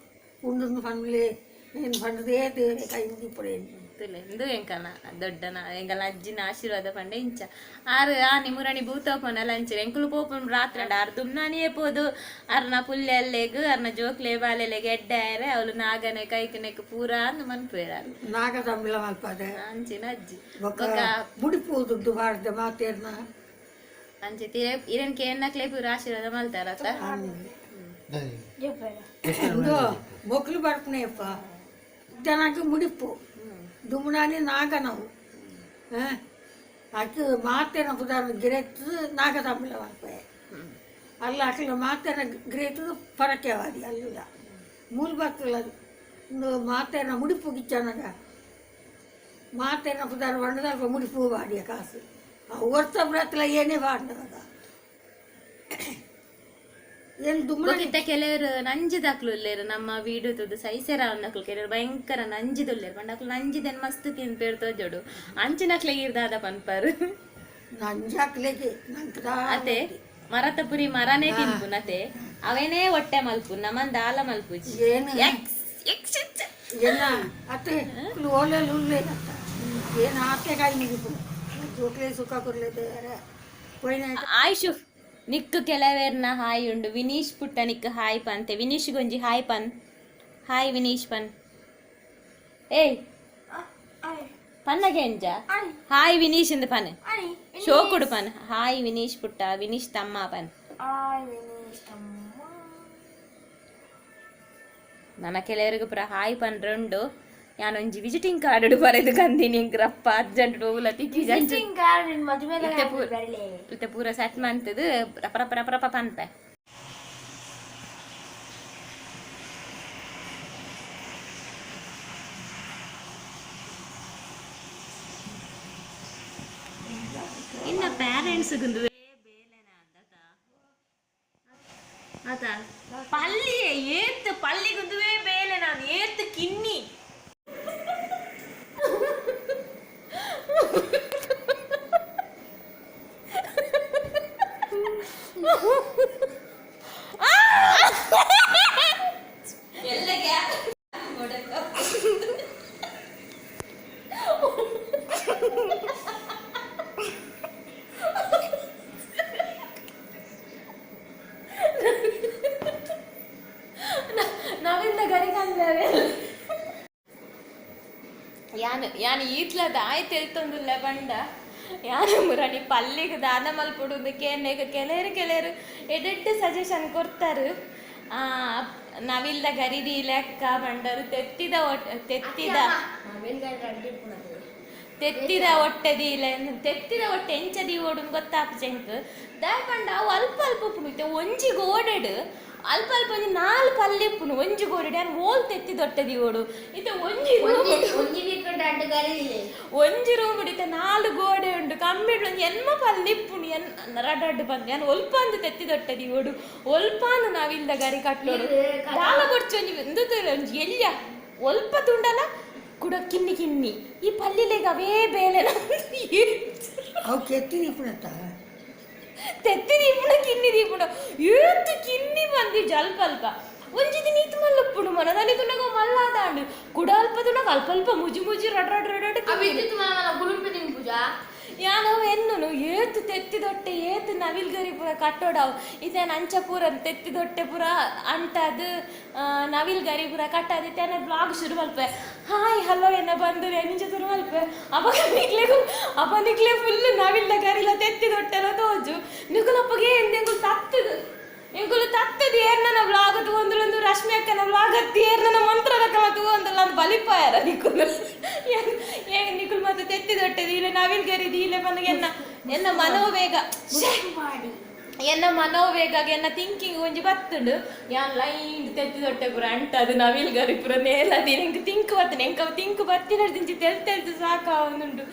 ಉಂಡು ಪನ್ಲಿ ಏನು ಪಂಡದೇ ದೇವರೇ ಕೈ ಮುಗಿ ಪಡೆಯನು. ಇಂದು ಎಂಕನ ದೊಡ್ಡನ ಎಂಕಲ ಅಜ್ಜಿನ ಆಶೀರ್ವಾದ ಪಂಡ ಇಂಚ ಆರು ಆ ನಿಮುರಣಿ ಭೂತೋಪನಲ್ಲ ಅಂಚೆ ಎಂಕುಲು ಪೋಪುನ್ ರಾತ್ರಿ ಆರ್ ದುಮ್ನಾನಿಯೇ ಪೋದು. ಅರ್ನ ಪುಲ್ಲೆಲ್ಲೆಗ್ ಅರ್ನ ಜೋಕ್ಲೆ ಬಾಲೆಲೆಗ್ ಎಡ್ಡೆ ಆಯರೆ. ಅವಳು ನಾಗನೆ ಕೈಕನೆಕ್ ಪೂರಾ ಅಂದ್ ಮನ್ಪುವೆರ್. ನಾಗ ತಂಬಿಲ ಮಲ್ಪದೆ. ಅಂಚಿನ ಅಜ್ಜಿ. ಬೊಕ್ಕ ಬೊಕ್ಕ ಮುಡಿಪು ದುಡ್ಡು ಬಾರ್ದೆ ಮಾತೇರ್ನ. ಅಂಚೆ ತೀರೆ ಇರೆನ್ ಕೇನ್ನಕ್ಲೆ ಪೂರ ಆಶೀರ್ವಾದ ಮಲ್ತಾರತ್ತ. ಇಂದು ಮೊಕ್ಲು ಬರ್ಪುನೆಯಪ್ಪ ಜನಕ್ಕೆ ಮುಡಿಪು ದುಮ್ನಾನಿ ನಾಗನವು ಅಕ್ ಮಾತೇನ ಪುದಾರ್ ಗಿರೆತ್ತು ನಾಗ ತಂಬಿಲ ಮಲ್ಪೆ ಅಲ್ಲ. ಅಕ್ಲ ಮಾತೇನ ಗಿರೆತ್ತು ಪರಕೆವಾದಿ ಅಲ್ಲ ಮೂಲ ಬತ್ತಲ. ಇಂದು ಮಾತೇನ ಮುಡಿಪು ಗಿಚ್ಚನಗ ಮಾತೇನ ಪುದಾರ್ ಬಂಡದಲ್ಪ ಮುಡಿಪು ಬಾಡಿಯ ಕಾಸು ಅವು ವರ್ಷ ಬ್ರತ್ಲ ಏನೇ ಬಾಡ್ನವಾಗ ಏನು ದುಮ್ನ. ಬೊಕಿತ್ತ ಕೆಲವರು ನಂಜಿದಾಕ್ಲು ಉಲ್ಲೇರು. ನಮ್ಮ ವೀಡಿಯೋ ತೂದು ಸೈಸೆರ ಅವನಕ್ಲು ಕೆಲವರು ಭಯಂಕರ ನಂಜಿದುಲ್ಲೇರು. ಪಂಡ ಅಕ್ಲು ನಂಜಿದೆನ್ ಮಸ್ತ್ ತಿನ್ಪೇರು ತೋಜೋಡು. ಅಂಚಿನಕ್ಲೆ ಈರ್ದಾದ ಪನ್ಪರು? ನಂಜಾಕ್ಲೆಗೆ ನಂಗೆ. ಅತೆ ಮರತ ಪುರಿ ಮರನೇ ತಿನ್ಪುನತೆ. ಅವೇನೇ ಹೊಟ್ಟೆ ಮಲ್ಪು ನಮನ್ ದಾಲ ಮಲ್ಪುಜಿ. ಏನು? X X X. ಏನ ಅತ್ತೆ ಓಲೆಲ್ ಉಲ್ಲೇನತ್ತ ಏನು ಆತೆ ಕಾಯಿ ಮುಗಿಪು ಜೋಕ್ಲೆ ಸುಖ ಕೊರ್ಲೆ ದೇವರೇ ಪೋಯಿನ. ಆಯುಷು ನಿಕ್ಕು ಕೆಲವೇರ್ನ ಹಾಯ್ ಉಂಡು. ವಿನೀಶ್ ಪುಟ್ಟ ನಿಕ್ಕು ಹಾಯ್ ಪಂತೆ. ವಿನೀಶ್ ಗೊಂಜಿ ಹಾಯ್ ಪನ್. ಹಾಯ್ ವಿನೀಶ್ ಪನ್. ಏಯ್. ಪನ್ನಗೆ ಎಂಜ ಹಾಯ್ ವಿನೀಶ್ ಇಂದ ಪನ್ ಶೋಕುಡು ಪನ್ ಹಾಯ್ ವಿನೀಶ್ ಪುಟ್ಟ ವಿನೀಶ್ ತಮ್ಮ ಪನ್ ನನ್ನ ಕೆಲವರಿಗೂ ಪುರ ಹಾಯ್ ಪನ್ ರುಂಡು ಯಾನೊಂಜಿ ವಿಸಿಟಿಂಗ್ ಕಾರ್ಡ್ ಬರೆದು ಕಂದಿನಿ ರಪ್ಪ ಅರ್ಜೆಂಟ್ ಓಲ ತಿಕ್ಕಿ ಇತ್ತೆ ಪೂರ ಇತ್ತೆ ಪೂರ ಸೆಟ್ ಮಂತದು ರಪ ರಪ ರಪ ರಪ ಪನ್ಪೆ. ಇನ್ನ ಪೇರೆಂಟ್ಸ್ ಪಲ್ಲಿ ಏತ್ ಪಲ್ಲಿಗುಂದುವೇ ಬೇಲೆ ನಾನು ಏತ್ ಕಿನ್ನಿ ನಾವೆಲ್ಲ ಗರಿಗಲ್ಲವೇ ಯಾನು ಯಾನು ಈತ್ಲದ ಆಯ್ತು ಎಲ್ತೊಂದುಲ್ಲ ಬಂಡ ಯಾನು ಮುರಣಿ ಪಲ್ಲಿಗೆ ದಾನ ಮಲ್ಪುಡು ಕೇನೆಗ ಕೆಲರು ಕೆಲರು ಎಡೆಡ್ಡು ಸಜೆಷನ್ ಕೊಡ್ತಾರೆ. ನಾವಿಲ್ಲ ಗರಿದಿ ಲೆಕ್ಕ ಬಂಡರು ತೆತ್ತಿದ ತೆತ್ತಿದ ತೆತ್ತಿದ ಹೊಟ್ಟೆ ದೀಲ ತೆತ್ತಿದ ಹೊಟ್ಟೆ ಎಂಚ ದೀವೋಡು ಗೊತ್ತಾಪ ಚೆಂಕ್ ದಾಯ ಪಂಡ ಅವು ಅಲ್ಪ ಅಲ್ಪ ಉಪ್ಪುಂಡು ಇತ್ತೆ ಒಂಜಿ ಗೋಡೆಡ್ ಅಲ್ಪ ಅಲ್ಪ ಒಂಜಿ ನಾಲ್ ಪಲ್ಲೆ ಉಪ್ಪುಂಡು ಒಂಜಿ ಗೋಡೆಡ್ ಯಾನ್ ಓಲ್ ತೆತ್ತಿದ ಹೊಟ್ಟೆ ದೀವೋಡು ಇತ್ತೆ ಒಂಜಿ ಒಂಜಿ ರೂಮ್ ಇತ್ತೆ ನಾಲ್ ಗೋಡೆ ಉಂಡು ಕಮ್ಮಿಡ್ ಒಂಜಿ ಎನ್ಮ ಪಲ್ಲೆ ಇಪ್ಪುಂಡು ಎನ್ ರಡ್ಡು ಬಂದು ಯಾನ್ ಒಲ್ಪಂದು ತೆತ್ತಿದ ಹೊಟ್ಟೆ ದೀವೋಡು ಒಲ್ಪಾಂದು ನಾವಿಲ್ದ ಗರಿ ಕಟ್ಲೋಡು ದಾಲ ಬೊಡ್ಚಿ ಒಂಜಿ ಒಂಜಿ ಎಲ್ಯ ಒಲ್ಪ ತುಂಡಲ ಕುಡ ಕಿನ್ನಿ ಕಿನ್ನಿ ಈ ಪಲ್ಲಿಲೆಗ್ ಅವೇ ಬೇಲೆ ಅವು ಕೆತ್ತಿ ನಿಪುಣತ ತೆತ್ತಿ ದೀಪುಣ ಕಿನ್ನಿ ದೀಪುಣ ಏತ್ ಕಿನ್ನಿ ಬಂದಿ ಜಲ್ಪ ಅಲ್ಪ ಒಂಜಿ ದಿನ ಈತ್ ಮಲ್ಲಪ್ಪುಡು ಮನದಲ್ಲಿ ತುನಗ ಮಲ್ಲಾದಾಂಡು ಕುಡ ಅಲ್ಪ ತುನಗ ಅಲ್ಪ ಅಲ್ಪ ಮುಜಿ ಮುಜಿ ರಡ್ ರಡ್ ರಡ್ ರಡ್ ಯಾನವು ಎನ್ನುನು ಏತ್ ತೆತ್ತಿ ದೊಟ್ಟೆ ಏತ್ ನವಿಲ್ಗರಿ ಪೂರ ಕಟ್ಟೋಡವು ಇತೇನ ಅಂಚ ಪೂರ ತೆತ್ತಿ ದೊಟ್ಟೆ ಪೂರ ಅಂಟದು ನವಿಲ್ಗರಿ ಪೂರ ಕಟ್ಟದು ಇತೇನ ಬ್ಲಾಗ್ ಶುರು ಮಲ್ಪೆ ಹಾಯ್ ಹಲೋ ಎನ್ನ ಬಂದು ಎಂಚ ಶುರು ಮಲ್ಪೆ ಅವಾಗ ನಿಕ್ಲೆಗು ಅಪ್ಪ ನಿಕ್ಲೆ ಫುಲ್ ನವಿಲ್ದ ಗರಿಲ ತೆತ್ತಿ ದೊಟ್ಟೆಲ ತೋಜು ನಿಕುಲಪ್ಪಗೆ ಎಂದೆಂಗುಲು ತತ್ತದು ಎಂಕುಲು ತತ್ತದು ಏರ್ನನ ಬ್ಲಾಗ್ ತೂವೊಂದುಲೊಂದು ರಶ್ಮಿ ಅಕ್ಕನ ಬ್ಲಾಗ್ ಅತ್ತಿ ಏರ್ನನ ಮಂತ್ರದ ಕಲ ತೂವೊಂದುಲ್ಲ ಅಂದ್ ಬಲಿಪಾಯರ ನಿಕುಲು ಏ ನಿಕುಲು ಮತ್ತೆ ತೆತ್ತಿ ದೊಟ್ಟೆದು ಇಲ್ಲ ನವಿಲ್ ಗರಿದು ಇಲ್ಲ ಬಂದು ಎನ್ನ ಎನ್ನ ಮನೋವೇಗ ಎನ್ನ ಮನೋವೇಗ ಎನ್ನ ಥಿಂಕಿಂಗ್ ಒಂಜಿ ಬತ್ತುಂಡು ಯಾನ್ ಲೈನ್ ತೆತ್ತಿ ದೊಟ್ಟೆ ಪೂರ ಅಂಟದು ನವಿಲ್ ಗರಿ ಪೂರ ನೇಲದಿ ಎಂಕ್ ತಿಂಕ್ ಬತ್ತುಂಡು ಎಂಕ್ ಅವು ತಿಂಕ್ ಬತ್ತಿನ ದಿಂಚಿ ತೆಲ್ ತೆಲ್ತು ಸಾಕಾವೊಂದುಂಡು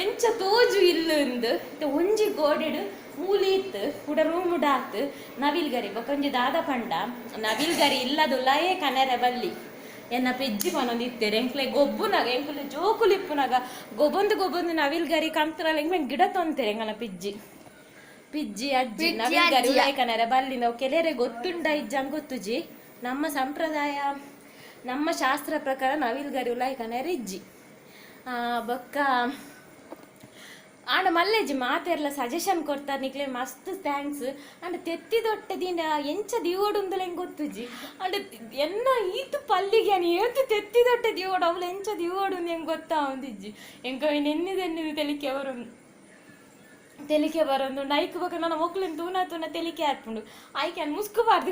ಎಂಚ ತೋಜು ಇಲ್ಲು ಇತ್ತೆ ಒಂಜಿ ಗೋಡೆಡ್ ಮೂಲಿ ಇತ್ತು ಕುಡ ರೂಮ್ ಡಾತ್ ನವಿಲ್ ಗರಿ ಬೊಕ ಒಂಜಿ ದಾದ ಪಂಡ ನವಿಲ್ ಗರಿ ಇಲ್ಲದುಲ್ಲಯೇ ಕನೆರೆ ಬಲ್ಲಿ ಎನ್ನ ಪೆಜ್ಜಿ ಪನೊಂದು ಇತ್ತೆರ್ ಎಂಕ್ಲೆ ಗೊಬ್ಬುನಾಗ ಎಂಕುಲು ಜೋಕುಲು ಇಪ್ಪುನಾಗ ಗೊಬ್ಬೊಂದು ಗೊಬ್ಬೊಂದು ನವಿಲ್ ಗರಿ ಕಂತ್ರಲ ಎಂಕ್ಲೆ ಗಿಡ ತೊಂತೆರ್ ಎಂಕಲ್ನ ಪಿಜ್ಜಿ ಪಿಜ್ಜಿ ಅಜ್ಜಿ ನವಿಲ್ ಗರಿ ಉಲಾಯಿ ಕನೆರೆ ಬಲ್ಲಿ ನಾವು ಕೆಲರೆ ಗೊತ್ತುಂಡ ಇಜ್ಜಂಗ್ ಗೊತ್ತುಜಿ ನಮ್ಮ ಸಂಪ್ರದಾಯ ನಮ್ಮ ಶಾಸ್ತ್ರ ಪ್ರಕಾರ ನವಿಲ್ ಗರಿ ಉಲಾಯಿ ಕನೆರೆ ಇಜ್ಜಿ ಬೊಕ್ಕ ಆಂಡ ಮಲ್ಲೆಜ್ಜಿ ಮಾತೆರ್ಲ ಸಜೆಷನ್ ಕೊಡ್ತಾರೆ ನಿಕ್ಲೆ ಮಸ್ತ್ thanks and ತೆತ್ತಿ ದೊಟ್ಟೆ ದಿಂಡ ಎಂಚ ದಿವೋಡುಂದುಲ ಎಂಕ್ ಗೊತ್ತುಜಿ ಅಂಡ ಎನ್ನ ಈತ್ ಪಲ್ಲಿಗೆ ಯಾನ್ ಏತ್ ತೆತ್ತಿ ದೊಟ್ಟೆ ದಿವೋಡು ಅವ್ಲು ಎಂಚ ದಿವೋಡು ಎಂಕ್ ಗೊತ್ತಾವೊಂದಿಜ್ಜಿ ಎಂಕ್ ಅವೆನ್ ಎನ್ನಿದ್ ಎನ್ನಿದ್ ತೆಲಿಕೆ ಬರೊಂದು ತೆಲಿಕೆ ಬರೊಂದುಂಡು ಐಕ್ ಬೊಕ ನನ ಮೊಕ್ಲೆನ್ ತೂನ ತೂನ ತೆಲಿಕೆ ಆಪುಂಡು ಐಕ್ ಯಾನ್ ಮುಸ್ಕು ಪಾಡ್ದ್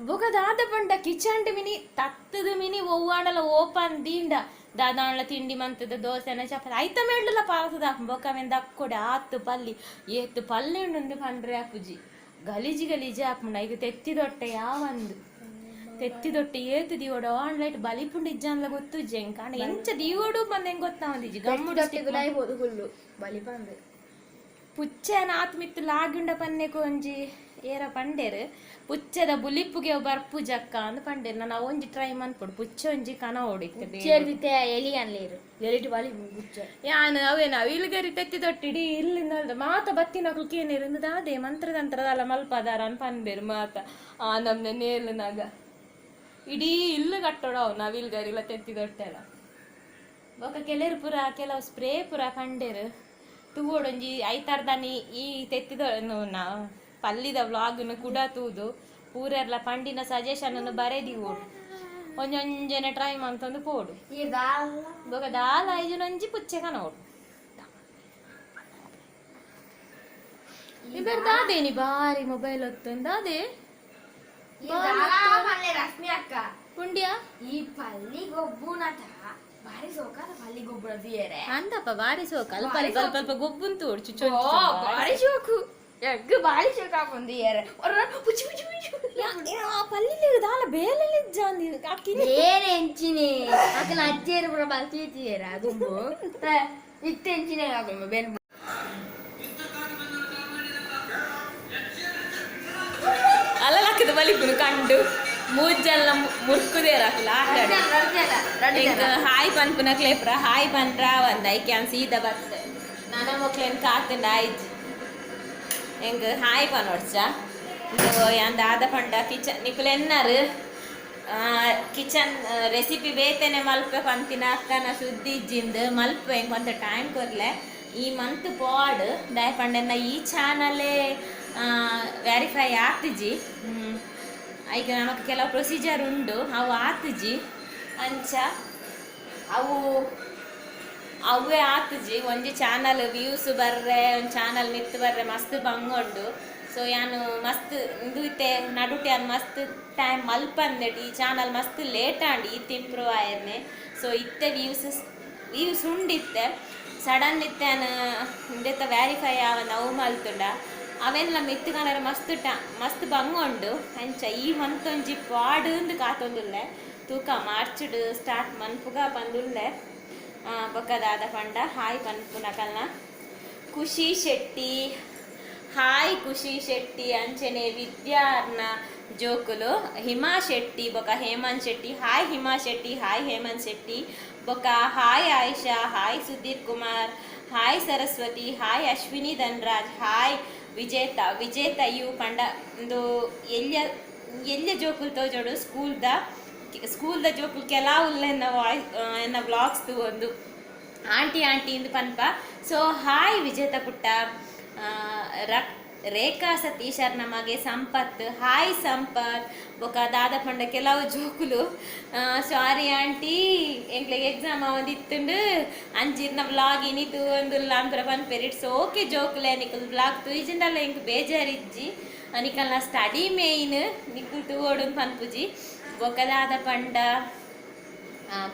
ಬೊಕ ದಾದ ಪಂಡ ಕಿಚನ್ಡ್ ಮಿನಿ ತತ್ತದ ಮಿನಿ ಒವ್ವಾಂಡಲ ಓಪನ್ ದಿಂಡ ದಾದಾಂಡ್ಲ ತಿಂಡಿ ಮಂತದ ದೋಸೆನ ಚಪಾತಿ ಐತ ಮೇಡ್ಲಲ ಪಾರತದ ಬೊಕ ಅವೆನ್ ದಕ್ಕೊಡೆ ಆತ್ ಪಲ್ಲಿ ಏತ್ ಪಲ್ಲೆ ಉಂಡುಂದು ಪಂಡ್ರೆ ಆಪುಜಿ ಗಲೀಜಿ ಗಲೀಜಿ ಆಪುಂಡು ಐಕ್ ತೆತ್ತಿ ದೊಟ್ಟೆ ಯಾವಂದು ತೆತ್ತಿ ದೊಟ್ಟೆ ಏತ್ ದಿವೋಡು ಆಂಡ್ಲೈಟ್ ಬಲಿಪುಂಡು ಇಜ್ಜಾನ್ಲ ಗೊತ್ತುಜ್ಜಿ ಎಂಕ್ ಆಂಡ ಎಂಚ ದಿವೋಡು ಪಂದ್ ಎಂಕ್ ಗೊತ್ತಾವಂದಿಜ್ಜಿ ಗಮ್ಮುಡು ಬಲಿಪಂದು ಪುಚ್ಚೆನ ಆತ್ ಮಿತ್ತ್ ಲಾಗಿಂಡ ಪನ್ನೆಕು ಒಂಜಿ ಏರ ಪಂಡೇರ್ ಪುಚ್ಚೆದ ಬುಲಿಪುಗೆ ಬರ್ಪುಜಕ್ಕ ಅಂದ್ ಪಂಡೇರ್ ನಾನು ಒಂಜಿ ಟ್ರೈ ಮನ್ಪೊಡು ಪುಚ್ಚೆ ಒಂಜಿ ಕನ ಓಡಿತ್ತೆ ಎಲಿ ಅನ್ಲೇರು ಎಲಿಟ್ ಬಲಿ ಗುಚ್ಚ ಯಾನ್ ಅವೇನ ಇಲ್ಗರಿ ತೆತ್ತಿ ದೊಟ್ಟಿಡಿ ಇಲ್ಲಿಂದ ಮಾತ ಬತ್ತಿನಕುಲು ಕೇನೇರು ದಾದೆ ಮಂತ್ರತಂತ್ರದಲ್ಲ ಮಲ್ಪದಾರ ಅನ್ ಪನ್ಬೇರು ಮಾತ ಆ ನಮ್ನೆ ನೇಲುನಾಗ ಇಡೀ ಇಲ್ಲು ಕಟ್ಟೋಡು ಅವು ನವಿಲ್ಗರಿಲ ತೆತ್ತಿ ದೊಟ್ಟೆಲ ಬೊಕ ಕೆಲರು ಪೂರ ಕೆಲವು ಸ್ಪ್ರೇ ಪೂರ ಪಂಡೇರು ತೂವೊಡೊಂಜಿ ಐತಾರ್ದಾನಿ ಈ ತೆತ್ತಿದ ನಾವು ಪಲ್ಲಿದ ವ್ಲಾಗ್ನು ಕೂಡ ತೂದು ಪೂರೆರ್ಲ ಪಂಡಿನ ಸಜೆಷನ್ ಬರೆದಿ ಓಡು ಒಂಜೊಂಜನೆ ಟ್ರೈ ಮಂತೊಂದು ಪೋಡು ಬೊಕ ದಾಲ ಐಜುನೊಂಜಿ ಪುಚ್ಚೆ ಕನೋಡು ಇಬರ್ ದಾದೇನಿ ಬಾರಿ ಮೊಬೈಲ್ ಹೊತ್ತೊಂದು ಅದೇ. ರಶ್ಮಿ ಅಕ್ಕ. ಪುಂಡ್ಯ. ಈ ಪಲ್ಲಿ ಗೊಬ್ಬುನಟ ಬಾರಿ ಸೋಕಾದ ಪಲ್ಲಿ ಗೊಬ್ಬರ తీಯರೆ. ಅಂದಪ್ಪ, ಬಾರಿ ಸೋಕು. ಅಲ್ಪ ಅಲ್ಪ ಅಲ್ಪ ಅಲ್ಪ ಗೊಬ್ಬುಂತು ಚುಚ್ಚು. ಬಾರಿ ಸೋಕು ಎಗ್, ಬಾರಿ ಸೋಕು ಹಾಕೊಂಡು ಏರೆ ಪುಚ್ಚಿ ಪುಚ್ಚಿ ಪುಚ್ಚಿ. ಪಲ್ಲಿ ದಾಲ ಬೇಲೆ ಜಾಂದಿ ಅಕ್ಕಿ. ಬೇರೆ ಎಂಚಿನಿ ಅಕ್ಕನ ಅಜ್ಜಿಯರು ಪೂರ ಬಲ್ತೀರ ದುಂಬು ಇತ್ತೆ ಎಂಚಿನ ಆಗುಂಬು ಬೇರೆ. ಅಲ್ಲ, ಲಕ್ಕದ ಬಲಿಪುನು ಕಂಡು ಮೂಜಲ್ಲ ಮುರ್ಕುದೇರ ಆಟ. ಎಂಕ್ ಹಾಯ್ ಪನ್ಪುನ ಕ್ಲೇಪ್ರ ಹಾಯ್ ಪನ್ರ ಒಂದ ಐಕೆ ಅವ್ನು ಸೀದಾ ಬತ್ತೆ. ನನ್ನ ಮಕ್ಳೇನು ಕಾತಂಡ ಆಯ್ತು. ಎಂಕ್ ಹಾಯ್ ಪನೊಡ್ಚ ಯಾನ್ ದಾದ ಪಂಡ, ಕಿಚನ್ ನಿಕುಲು ಎನ್ನಾರು ಕಿಚನ್ ರೆಸಿಪಿ ಬೇತನೆ ಮಲ್ಪೆ ಪಂತಿನ ಅಕ್ಕನ ಶುದ್ಧಿ ಇಜ್ಜಿಂದ್ ಮಲ್ಪೆ. ಎಂಕ್ ಒಂತ ಟೈಮ್ ಕೊರ್ಲೆ, ಈ ಮಂತ್ ಪಾಡ್. ದಾಯ ಪಂಡೆನ್ನ ಈ ಚಾನಲೇ ವೆರಿಫೈ ಆತಿಜಿ. ಈಗ ನಮಕ್ ಕೆಲವು ಪ್ರೊಸೀಜರ್ ಉಂಡು, ಅವು ಆತಿಜಿ. ಅಂಚ ಅವು ಅವೇ ಆತುಜಿ. ಒಂಜಿ ಚಾನಲ್ ವ್ಯೂಸ್ ಬರ್ರೆ, ಒಂಜಿ ಚಾನಲ್ ಮಿತ್ತು ಬರ್ರೆ ಮಸ್ತ್ ಬಂಗುಂಡು. ಸೊ ಯಾನು ಮಸ್ತ್ ಇಂದು ಇತ್ತೆ ನಡುಟೆ ಯಾನ್ ಮಸ್ತ್ ಟೈಮ್ ಮಲ್ಪಂದೆಟ್ ಈ ಚಾನಲ್ ಮಸ್ತ್ ಲೇಟ್ ಆಂಡ್ ಇತ್ತೆ ಇಂಪ್ರೂವ್ ಆಯರ್ನೆ. ಸೊ ಇತ್ತೆ ವ್ಯೂಸ್ ವ್ಯೂಸ್ ಉಂಡಿತ್ತೆ. ಸಡನ್ ಇತ್ತೆ ಯಾನ್ ಇಂದೆತ್ತ ವೆರಿಫೈ ಆವಂದ್ ಅವು ಮಲ್ತುಂಡ ಅವೆಲ್ಲ ಮಿತ್ತು ಕಾಣರೆ ಮಸ್ತ್ ಟಾ ಮಸ್ತ್ ಬಂಗುಂಡು. ಅಂಚ ಈ ಮಂತ್ ಒಂಜಿ ಪಾಡುಂದು ಕಾತೊಂದುಲ್ಲೆ. ತೂಕ, ಮಾರ್ಚ್ಡ್ ಸ್ಟಾರ್ಟ್ ಮನ್ಪುಗ ಪಂದುಲ್ಲೆ. ಬೊಕ್ಕ ದಾದ ಪಂಡ, ಹಾಯ್ ಪನ್ಪುನಕಲ್ನ ಖುಷಿ ಶೆಟ್ಟಿ, ಹಾಯ್ ಖುಷಿ ಶೆಟ್ಟಿ. ಅಂಚನೆ ವಿದ್ಯಾರ್ನ ಜೋಕುಲು ಹಿಮಾ ಶೆಟ್ಟಿ ಬೊಕ ಹೇಮಂತ್ ಶೆಟ್ಟಿ. Hi Hima Shetty, hi Hemanth Shetty. ಬೊಕ hi Ayesha, hi Sudheer Kumar, hi Saraswathi, hi Ashwini Dhanraj, hi Vijetha. Vijetha ಇವು ಪಂಡ ಒಂದು ಎಲ್ಯ ಎಲ್ಯ ಜೋಕುಲು ತೋಜೋಡು. ಸ್ಕೂಲ್ದ ಸ್ಕೂಲ್ದ ಜೋಕುಲು ಕೆಲವು ಎನ್ನ ವಾಯ್ಸ್ ಎನ್ನ ವ್ಲಾಗ್ಸ್ ಒಂದು ಆಂಟಿ ಆಂಟಿ ಇಂದು ಪನ್ಪ. ಸೊ ಹಾಯ್ ವಿಜೇತ ಪುಟ್ಟ. ರಕ್ ರೇಖಾ ಸತೀಶರ್ ನಮಗೆ ಸಂಪತ್, ಹಾಯ್ ಸಂಪತ್. ಬೊಕ ದಾದ ಪಂಡ, ಕೆಲವು ಜೋಕುಲು ಸಾರಿ ಆಂಟಿ, ಎಂಕ್ಲೆಗ್ ಎಕ್ಸಾಮ್ ಇತ್ತುಂಡು, ಅಂಚಿರ್ನ ವ್ಲಾಗ್ ಇನಿ ತೂವೊಂದುಲ್ಲ ಅಂತರ ಪನ್ಪೆರ್. It's okay ಜೋಕುಲೆ, ನಿಕುಲ್ ವ್ಲಾಗ್ ತೂಯಿಜಿಂಡಲ ಎಂಕ್ ಬೇಜಾರಿಜ್ಜಿ. ನಿಕಲ್ನ ಸ್ಟಡಿ ಮೇಯ್ನ್, ನಿಕುಲ್ ತೂವೊಡು ಪನ್ಪುಜಿ. ಬೊಕ ದಾದ ಪಂಡ,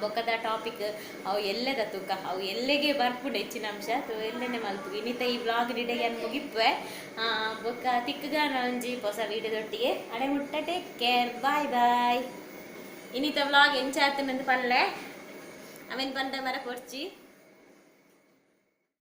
ಬೊಕ್ಕದ ಟಾಪಿಕ್ ಅವು ಎಲ್ಲೆದ ತೂಕ, ಅವು ಎಲ್ಲೆಗೆ ಬರ್ಪುಂಡು ಹೆಚ್ಚಿನ ಅಂಶ ತೂ ಎಲ್ಲೆನೆ ಮಲ್ಪು. ಇನ್ನಿತ ಈ ವ್ಲಾಗ್ ನಿಡೆಗೆ ಮುಗಿಪ್ಪೆ. ಬೊಕ್ಕ ತಿಕ್ಕುಗಾನ ಒಂಜಿ ಹೊಸ ವೀಡಿಯೋದೊಟ್ಟಿಗೆ. ಅಡೆ ಮುಟ್ಟ ಟೇಕ್ ಕೇರ್, ಬಾಯ್ ಬಾಯ್. ಇನ್ನಿತ ವ್ಲಾಗ್ ಎಂಚಾತನಂದು ಪನ್ಲೆ, ಅವೇನು ಪಂಡ ಮರ ಕೊರ್ಚಿ.